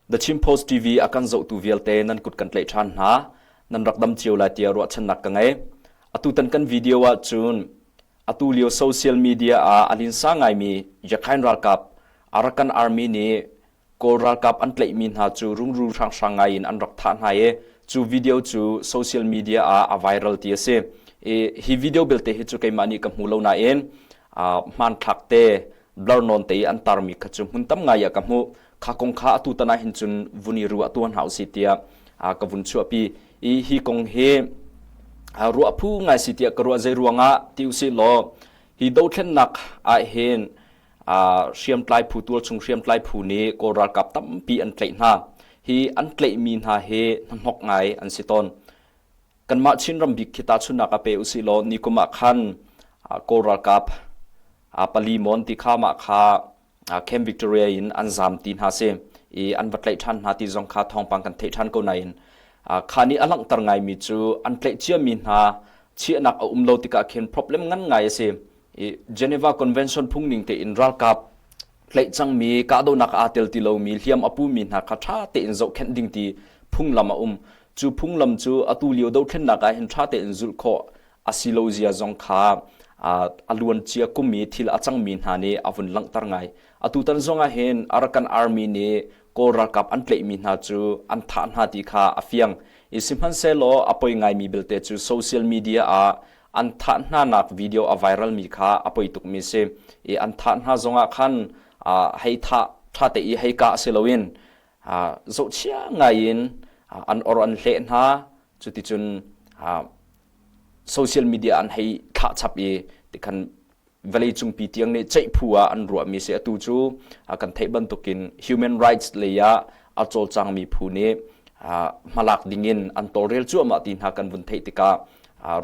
The Chin Post TV a kan zohtu vialte nan kut kan tlaih ṭhan hna. Nan rak dam cio lai tiah ruahchannak ka ngei. Atutan kan video ahcun atu lio social media ah a linsa ngaimi Yakhain ralkap Arakan Army nih Kawl ralkap an tlaihmi hna cu rungru hranghrang ngai in an rak thah hna i cu video cu social media ah a viral ti a si. I hi video belte hi cu keimah nih ka hmu lo nain hmanthlak te blur nawn te i an tarmi kha cu hmun tam ngai ah ka hmuh. Kha kong kha atu tan ah hin cun vun i ruah tuan hna usih tiah ka vun chuahpi. I hi kong hi ruah phu ngai si tiah ka ruah zei ruangah ti usih law hi dothlennak ah hin hriamtlai phu tualchung hriamtlai phu nih Kawl ralkap tampi an tlaih hna. Hi an tlaihmi hna hi hnahnok ngai an si tawn. Kanmah Chinram bik khi tahchunhnak ah pe usih law nikum ah khan Kawl ralkap pali mawn ti kha mah kha Camp Victoria in an zaam ti hna si i an va tlaih ṭhan hna ti zong kha thawngpang kan theih ṭhan ko nain kha nih a langhter ngaimi cu an tlaih ciami hna chiahnak a um lo tikah khin problem ngan ngai a si. I Geneva Convention phungning tein ralkap tlaih cangmi kahdohnak aa tel ti lomi hliam a pumi hna kha ṭha tein zohkhenh ding ti phunglam a um. Cu phunglam cu atu lio dothlennak ah hin ṭha tein zulh khawh a si lo zia zong kha a luancia kum i thil a cangmi hna nih a vun langhter ngai. Atutan zong ah hin Arakan Army nih Kawl ralkap an tlaihmi hna cu an thah hna ti kha a fiang. I sihmanhsehlaw a poi ngaimi belte cu social media ah an thah hnanak video a viral mi kha a poi tukmi si. I an thah hna zongah khan hei thah ṭha te i hei kah si loin zohchia ngai in an or an hleh hna. Cuticun social media an hei thlah chap i tikhan vawleicung pi tiang nih ceih phu ah an ruahmi si atu cu kan theih bantukin human rights lei ah a cawlcangmi phu nih hmalak dingin an tawlrel cuahmah ti hna kan vun theih tikah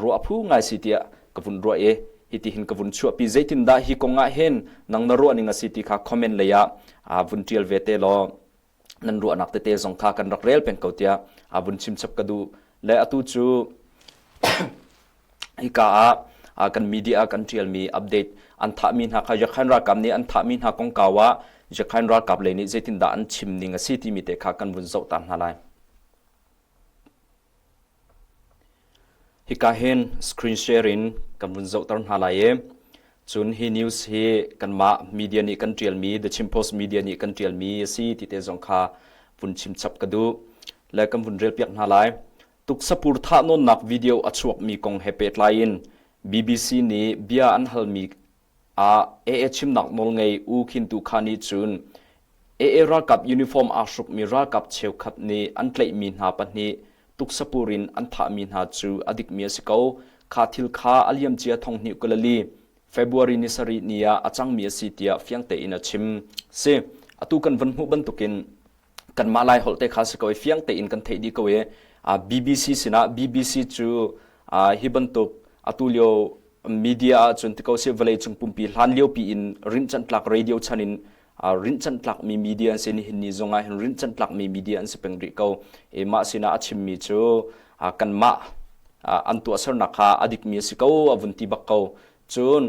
ruah phu ngai si tiah ka vun ruah i hitihin ka vun chuahpi zeitindah hi kong ah hin nang na ruah ning a si ti kha comment lei ah vun tial ve te law nan ruahnak tete zong kha kan rak rel peng ko tiah a vun chim chap ka duh le atu cu hika ah kan media kan ṭialmi update an thahmi hna kha Yakhain ralkap nih an thahmi hna kongkau ah Yakhain ralkap lei nih zeitindah an chim ning a si timi te kha kan vun zoh ta hna lai. Hika hin screen share in kan vun zohter hna lai i cun hi news hi kanmah media nih kan ṭialmi The Chin Post media nih kan ṭialmi a si ti te zong kha vun chim chap ka duh le kan vun relpiak hna lai. Tuksapur thahnawnnak video a chuakmi kong he pehtlai in BBC nih bia an halmi ah AA chimnak nawlngei U Khin Tu Kha nih cun AA ralkap uniform aa hrukmi ralkap cheukhat nih an tlaihmi hna pahnih tuksapur in an thahmi hna cu a dikmi a si ko. Kha thil kha a liamcia thonghnih kulali February ni sarih ni ah a cangmi a si tiah fiang tein a chim. Si, atu kan van hmuh bantukin kanmah Lai holh te kha si ko i fiang tein kan theih dih ko i BBC sinah BBC cu hi bantuk atu lio media ahcun ti ko si vawleicung pumpi hlan lio pi in rinhcanh tlak radio chan in rinhcanh tlakmi media an si nihin ni zong ah hin rinhcanh tlakmi media an si peng rih ko i mah sinah a chimmi cu kanmah an tuahsernak kha a dikmi a si ko a vun ti bak ko cun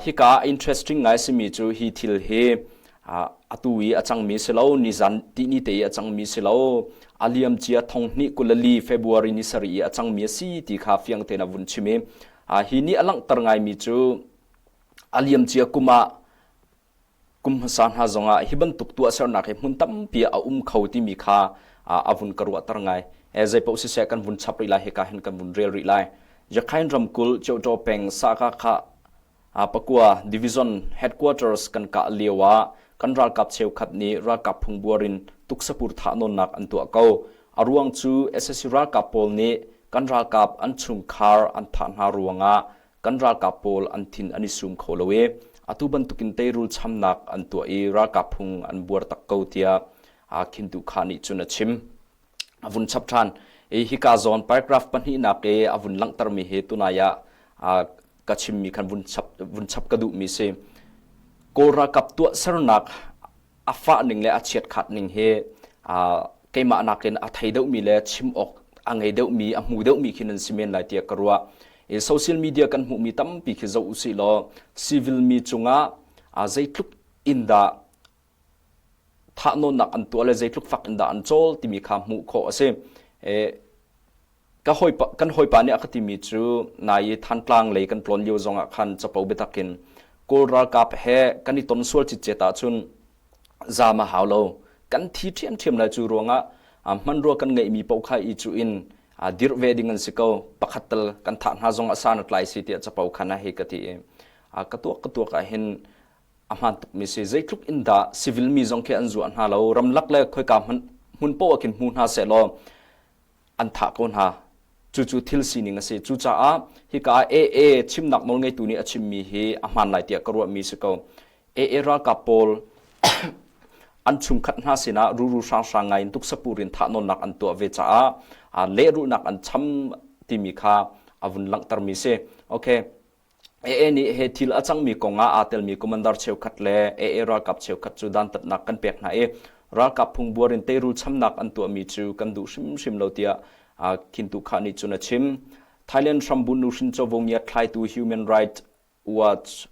hika interesting ngai simi cu hi thil hi atu i a cangmi si lo nizan tihni te i a cangmi si lo a liam cia thonghnih kulali February ni sarih i a cangmi a si ti kha fiang tein a vun chim i hi nih a langhter ngaimi cu a liam cia kum ah kum hmasa hna zongah hi bantuk tuahsernak hi hmun tampi ah a um kho timi kha a vun ka ruahter ngai. Zeipaoh siseh kan vun chap rih lai hika hin kan vun rel rih lai. Yakhain ramkulh Ceuṭaw peng Sahkakha pakua division headquarters kan kah lio ah kan ralkap cheukhat nih ralkap phungbuar in tuksapur thahnawnnak an tuah ko. A ruang cu sac ralkap pawl nih kan ralkap an chungkhar an thah hna ruangah kan ralkap pawl an thin an i sum kho lo i atu bantukin teirul chamnak an tuah i ralkap phung an buar tak ko tiah Khin Tu Kha nih cun a chim. A vun chap ṭhan. I hika zawn paragraph pahnihnak i a vun langhtermi hi tunai ah ka chimmi khan vun chap, vun chap ka duhmi si. Kawl ralkap tuahsernak a fah ning le a chiatkhat ning hi keimah nakin a thei deuhmi le chim awk a ngei deuhmi a hmu deuhmi khi nan si men lai tiah ka ruah. I social media kan hmuhmi tampi khi zoh usih law civil mi cungah zeitluk in dah Thahnawnnak an tuah le zeitluk fak in dah an cawl timi kha hmuh khawh a si. Ka hawipa, kan hawipa nih a ka timi cu nai i Thantlang lei kan tlawn lio zongah khan capo biatak in Kawl ralkap he kan i ton sual citcet ahcun zaam a hau lo. Kan thi ṭhiamṭhiam lai cu ruangah hmanrua kan ngeihmi paoh kha i cuh in dirh ve ding an si ko. Pakhat tal kan thah hna zong a san a tlai si tiah capo khan a hei ka ti i ka tuak ka tuak ah hin a hmaan tukmi si. Zeitluk in dah civil mi zong khi an zuah hna lo. Ramlak le khoika hmun paoh ah khin hmu hna sehlaw an thah ko hna. Cucu thil sining a si. Cucaah hika ah AA chimnak nawlngeitu nih a chimmi hi a hmaan lai tiah ka ruahmi si ko. AA ralkap pawl an chungkhat hna sinah ruru hranghrang ngai in tuksapur in thahnawnnak an tuah ve caah lehrulhnak an cham timi kha a vun langhtermi si. Okay. AA nih he thil a cangmi kong ah aa telmi commander cheukhat le AA ralkap cheukhat cu dantatnak kan pek hna i ralkap phungbuar in teirul chamnak an tuahmi cu kan duh hrimhrim lo tiah Khin Tu Kha nih cun a chim. Thailand hrambunh nuhrin covo ngiatthlaitu Human Rights Watch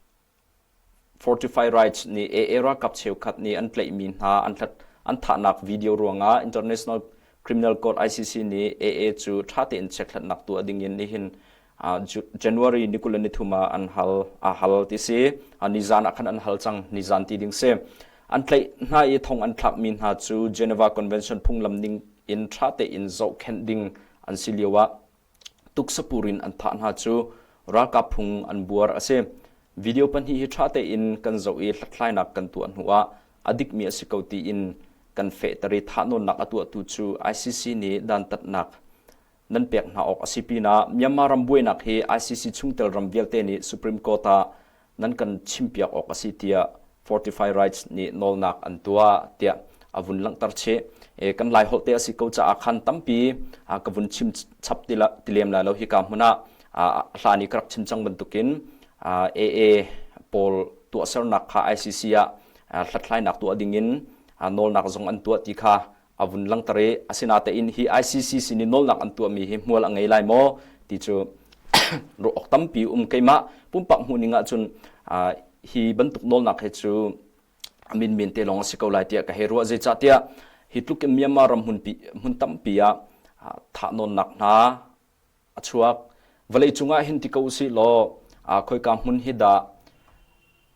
Fortify Rights nih AA ralkap cheukhat nih an tlaihmi hna an hlat an thahnak video ruangah International Criminal Court ICC nih AA cu ṭha tein chekhlatnak tuah dingin nihin January ni 23 ah an hal a hal ti si. Nizan ah khan an hal cang nizan ti ding si. An tlaih hna i thong an thlakmi hna cu Geneva Convention phunglam ning in ṭha tein zohkhenh ding an si lio ah tuksapur in an thah hna cu ralkap phung an buar a si. Video pahnih hi ṭha tein kan zoh i hlathlainak kan tuah hnu ah a dikmi a si ko tiin kan fehter i thahnawnnak a tuahtu cu ICC nih dantatnak nan pek hna awk a si pinah Myanmar ram buainak hi ICC chungtel ram vialte nih Supreme Court ah nan kan chimpiak awk a si tiah Fortify Rights nih nawlnak an tuah tiah a vun langhter chih. E, kan lai holh te a si ko caah khan tampi ka vun chim chap ti, la, ti lem lai lo hika hmun ah hlan i ka rak chim cang bantukin AA pawl tuahsernak kha ICC ah hlathlainak tuah dingin nawlnak zong an tuah ti kha a vun langhter i asinatein hi ICC sin i nawlnak an tuahmi hi hmual a ngei lai maw ti cu ruah awk tampi um keimah pumpak hmuhning ahcun hi bantuk nawlnak hi cu a min men te lawng a si ko lai tiah ka hei ruah zeicahtiah hi tluk in Myanmar ram hmun, hmun tampi ah thahnawnnak hna a chuak. Vawleicung ah hin ti ko usih law khoika hmun hi dah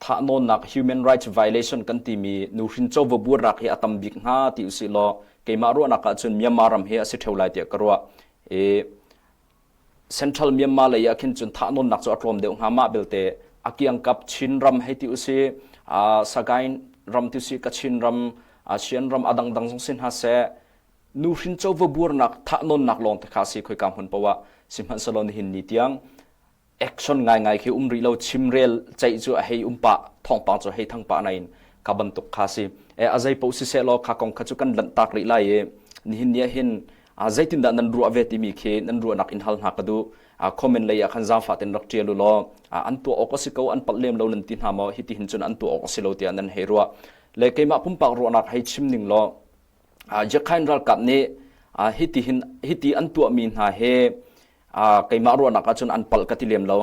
thahnawnnak human rights violation kan timi nuhrin covo buarnak hi a tam bik hnga ti usih law keimah ruahnak ahcun Myanmar ram hi a si ṭheo lai tiah ka ruah. I Central Myanmar lei ah khin cun thahnawnnak cu a tlawm deuh hnga mah belte a kiangkap Chin ram hei ti usih Sagaing ram ti usih Kachin ram Shan ram a dangdang zong si hna seh nuhrin covo buarnak thahnawnnak lawng te kha si khoika hmun poah ah sihmanhsehlaw nihin ni tiang action ngaingai khi um rih lo chimrel ceih cu a hei um pah thawngpang cu hei thang pah nain ka bantuk kha si e a zei paoh siseh law kha kong kha cu kan lanh tak rih lai i nihin ni ah hin zeitindah nan ruah ve timi khi nan ruahnak in hal hna ka duh comment lei ah khan zaangfah ten rak ṭial u law an tuah awk a si ko an palh lem lo nan ti hna maw hiti hin cun an tuah awk a si lo tiah nan hei ruah le keimah pumpak ruahnak hei chim ning law Yakhain ralkap nih hiti hin hiti an tuahmi hna hi keimah ruahnak ahcun an palh ka ti lem lo.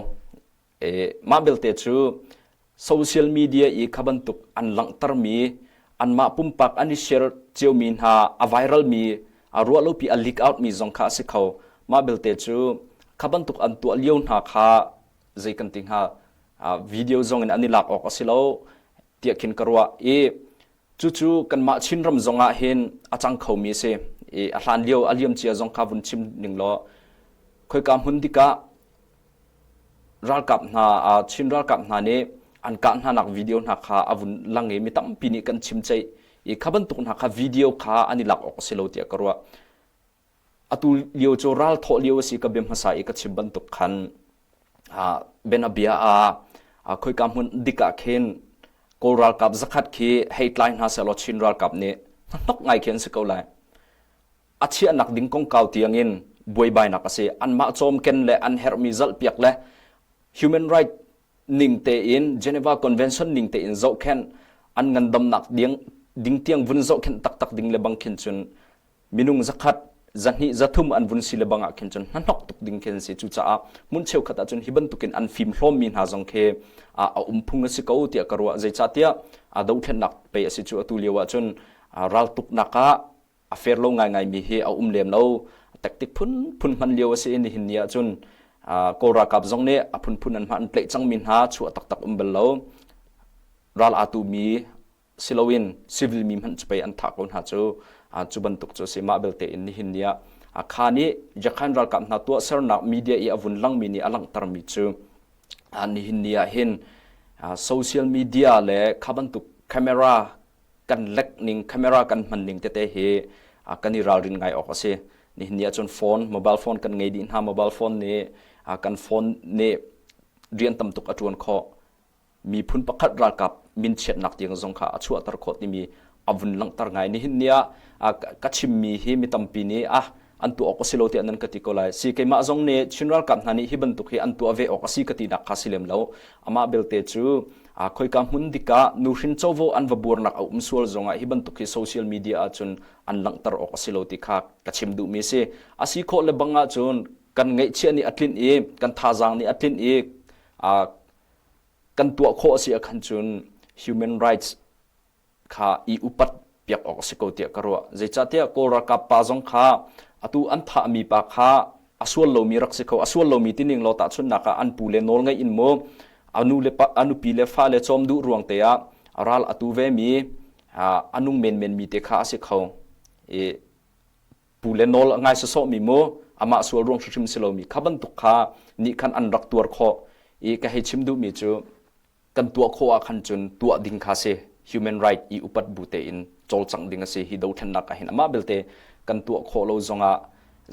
Mah belte cu social media i kha bantuk an langhtermi anmah pumpak an i share ciomi hna a viral mi a ruahlopi a leak out mi zong kha a si kho. Mah belte cu kha bantuk an tuah lio hna kha zei kan ti hnga video zong in an i lak awk a si lo tiah khin ka ruah i Cucu kanmah Chinram zong ah hin a cang khomi a si. I a hlan lio a liam cia zong kha vun chim ning law khoika hmun dikah ralkap hna Chin ralkap hna nih an kah hna nak video hna kha a vun lang i mi tampi nih kan chim ceih i kha bantuk hna kha video kha an i lak awk a si lo tiah ka ruah. Atu lio cu ral thawh lio a si ka bia hmasa i ka chim bantuk khan bianabia ah khoika hmun dik ah khin Kawl ralkap zakhat khi hei tlai hna sehlaw Chin ralkap nih hnahnok ngai khi an si ko lai. A chiahnak ding kongkau tiangin buaibainak a si. Anmah cawmken le an herhmi zalhpiak le human right ning tein Geneva Convention ning tein zohkhenh an ngandamnak ding ding tiang vun zohkhenh taktak ding le bang khin cun minung zakhat zahnih zathum an vun si le bang ah khin cun hnahnok tuk ding khi an si cucaah hmun cheukhat ahcun hi bantukin an fim hlawmmi hna zong khi a um phung a si ko tiah ka ruah zeicahtiah dohthlennak pei a si cu atu lio ahcun. Raltuknak ah a fair lo ngaingaimi hi a um lem lo. Tactic phunphun hman lio a si i nihin ni ahcun Kawl ralkap zong nih a phunphun an hman tlaih cangmi hna chuah taktak um bal lo. Ral aa tumi si loin civil mi hmanh cu pei an thah ko hna cu. Cu bantuk cu a si. Mah belte in nihin ni ah kha nih Yakhan ralkap hna tuahsernak media i a vun langmi nih a langhtermi cu nihin ni ah hin social media le kha bantuk camera kan lek ning camera kan hman ning tete hi kan i ralrin ngai awk a si. Nihin ni ahcun phone mobile phone kan ngei dih hna. Mobile phone nih kan phone nih rian tam tuk a ṭuan khawh. Miphun pakhat ralkap minchiatnak tiang zong kha a chuahter khawh timi a vun langhter ngai. Nihin ni ah ka chimmi hi mi tampi nih ah an tuah awk a si lo tiah nan ka ti ko lai. Si keimah zong nih Chin ralkap hna nih hi bantuk hi an tuah ve awk a si ka tinak kha si lem lo. Amah belte cu khoika hmun dik ah nuhrin covo an va buarnak a um sual zongah hi bantuk hi social media ahcun an langhter awk a si lo ti kha ka chim duhmi a si. A si khawh le bang ahcun kan ngaihchiah nih a tlinh i kan thazaang nih a tlinh i kan tuah khawh a si ahkhan cun human rights kha i upat piak awk a si ko tiah ka ruah. Zeicahtiah Kawl ralkap pa zong kha atu an thahmi pa kha a sual lomi rak si kho. A sual lomi tining law tahchunhnak ah an pu le nawl ngeih in mu a nu le pa, a nupi le fale cawm duh ruang te ah ral a tu vemi a nung menmen mi te kha a si kho. I pu le nawl a ngai sawsawhmi mu amah sual ruang hrimhrim si lomi kha bantuk kha nih khan an rak tuar khawh i ka hei chim duhmi cu kan tuah khawh ah khan cun tuah ding kha si. Human right i upat bu tein cawlcangh ding a si. Hi dothlennak ah hin amah belte kan tuah khawh lo zongah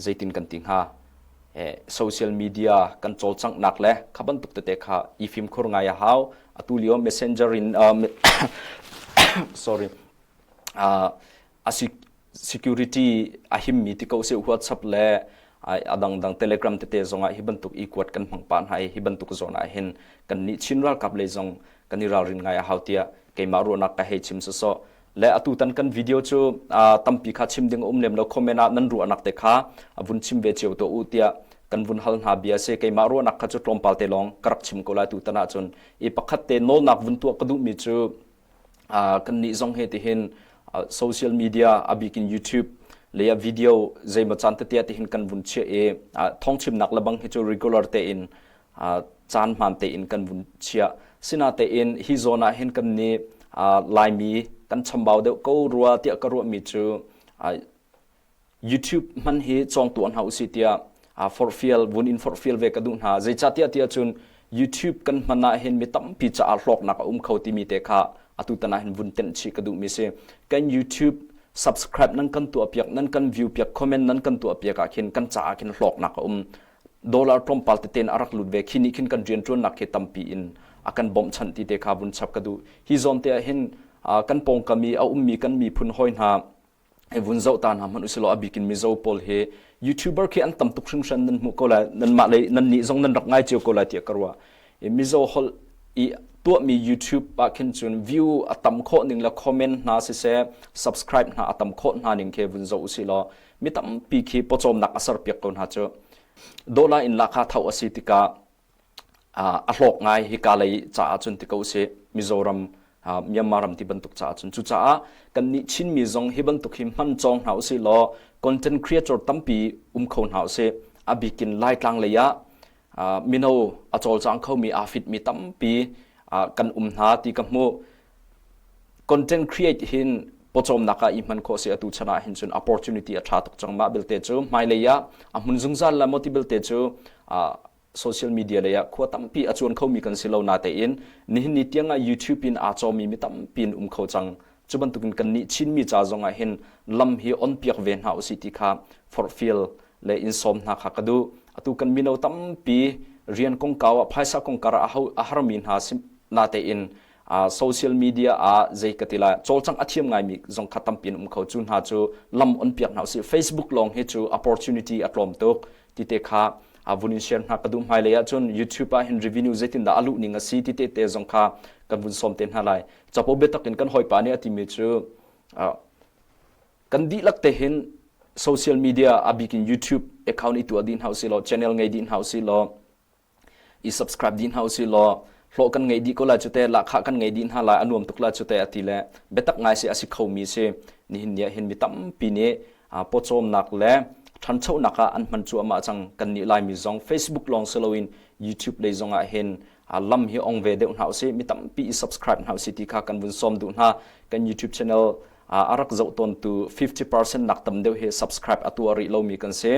zeitin kan ti hnga? Social media kan cawlcanghnak le kha bantuk tete kha i fimkhur ngai a hau. Atu lio messenger in sorry a security a himmi ti ko seh WhatsApp le a dangdang Telegram tete zongah hi bantuk i kuat kan hmang pah hna i hi bantuk zawn ah hin kan nih Chin ralkap lei zong kan i ralrin ngai a hau tiah keimah ruahnak ka hei chim sawsawh. Le atu tan kan video cu tampi kha chim ding a um lem lo. Comment ah nan ruahnak te kha vun chim ve cio tuah u tiah kan vun hal hna bia si. Keimah ruahnak kha cu tlawmpal te lawng ka rak chim ko lai tu tan ahcun. I pakhat te nawlnak vun tuah ka duhmi cu kannih zong he tihin social media a bikin YouTube le a video zeimaw caan tete tihin kan vun chiah i thawngchimnak lebang hi cu regular tein caan hmaan tein kan vun chiah. Sinatein hi zawn ah hin kan nih Laimi kan chambau deuh ko rua tiah ka ruahmi cu YouTube hman hi cawng tuah hna usih tiah forhfial vun in forhfial ve ka duh hna. Zeicahtiah tiah cun YouTube kan hman ah hin mi tampi caah hlawknak a um kho timi te kha atu tan ah hin vun tenh chih ka duhmi si. Kan YouTube subscribe nan kan tuah piak, nan kan view piak, comment nan kan tuah piak ah khin kan caah khin hlawknak a um. Dollar tlawmpal tete in a rak lut ve. Khi nih khin kan rianṭuannak khi tampi in a kan bawmhchanh ti te kha vun chap ka duh. Hi zawn te ah hin kan pawngkam i a ummi kan miphun hawi hna vun zoh ta hna hmanh usilaw a bikin Mizo pawl hi YouTuber khi an tam tuk hringhran nan hmuh ko lai. Nanmah lei nan nih zong nan rak ngai cio ko lai tiah ka ruah. Mizo holh i tuahmi YouTube ah khin cun view a tam khawh ning le comment hna siseh subscribe hna a tam khawh hna ning khi vun zoh usilaw mi tampi khi pawcawmnak a serpiak ko hna cu. Dollar in lahkhah tho a si tikah a hlawk ngai hika lei caah cun ti ko usih. Mizoram, Myanmar ram ti bantuk caah cun. Cucaah kannih Chinmi zong hi bantuk hi hman cawng hna usih law content creator tampi um kho hna usih. A bikin Laitlang lei ah mino a cawlcang khomi aa fitmi tampi kan um hna ti ka hmuh. Content create hin pawcawmnak ah i hman khawh si. Atu chan ah hin cun opportunity a ṭha tuk cang. Mah belte cu hmailei ah a hmun zungzal la maw ti belte cu social media lei ah khua tampi a cuan khomi kan si lo natein nihin ni tiang ah YouTube in aa cawmi mi tampi in um kho cang. Cu bantukin kannih Chinmi ca zong ah hin lam hi on piak ve hna usih ti kha forhfial le in sawm hna kha ka duh. Atu kan mino tampi rian kongkau ah phaisa kongkar ah a harmi hna natein social media ah zei ka ti lai cawlcangh a thiam ngaimi zong kha tampi in um kho. Cu hna cu lam on piak hna usih. Facebook lawng hi cu opportunity a tlawm tuk ti te kha vun in share hna ka duh. Hmailei ahcun YouTube ah hin revenue zeitindah a luh ning a si ti te te zong kha kan vun sawm te hna lai. Capo biatak in kan hawipa nih a timi cu kan dihlak te hin social media a bikin YouTube account i tuah dih hna usih law channel ngei dih hna usih law i subscribe dih hna usih law hlawh kan ngei dih ko lai cu te, lahkhah kan ngei dih hna lai, a nuam tuk lai cu te a ti le biatak ngai si a si khomi si. Nihin ni ah hin mi tampi nih pawcawmnak le ṭhanchonak ah an hman cuahmah cang. Kannih Laimi zong Facebook lawng si loin YouTube lei zong ah hin lam hi ong ve deuh hna usih. Mi tampi i subscribe hna usih ti kha kan vun sawm duh hna. Kan YouTube channel a rak zoh tawntu 50% nak tam deuh hi subscribe a tuah rih lomi kan si.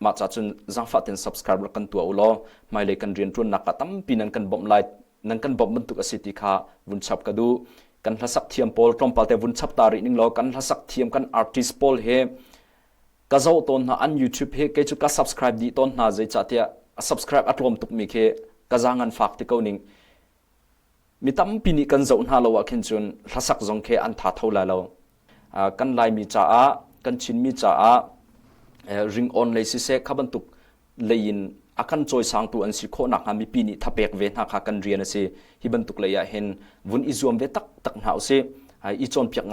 Mah ca cun zaangfah tein subscribe rak kan tuah u law hmailei kan rianṭuannak ah tampi nan kan bawmh lai nan kan bawmh bantuk a si ti kha vun chap ka duh. Kan hlasak thiam pawl tlawmpal te vun chap ta rih ning law kan hlasak thiam kan artist pawl he ka zoh tawn hna an YouTube he kei cu ka subscribe dih tawn hna zeicahtiah a subscribe a tlawm tukmi khi ka zaang an fak ti ko ning. Mi tampi nih kan zoh hna lo ah khin cun hlasak zong khi an tha tho lai lo. Kan Laimi caah, kan Chinmi caah ringawn lei siseh kha bantuk lei in a kan cawisangtu an si khawh nakhnga mipi nih thapek ve hna kha kan rian a si. Hi bantuk lei ah hin vun i zuam ve taktak hna usih. I cawnpiak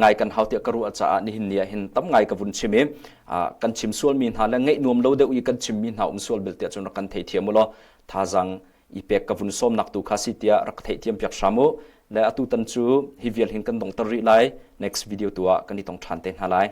ngai kan hau tiah ka ruah caah nihin ni ah hin tam ngai ka vun chim i kan chim sualmi hna le ngaih nuam lo deuh i kan chimmi hna um sual bel tiah cun rak kan theithiam u law thazaang i pek ka vun sawmnak tu kha si tiah rak theihthiam piak hram u. Le atu tan cu hi vial hin kan dongter rih lai. Next video tu ah kan i tong ṭhan te hna lai.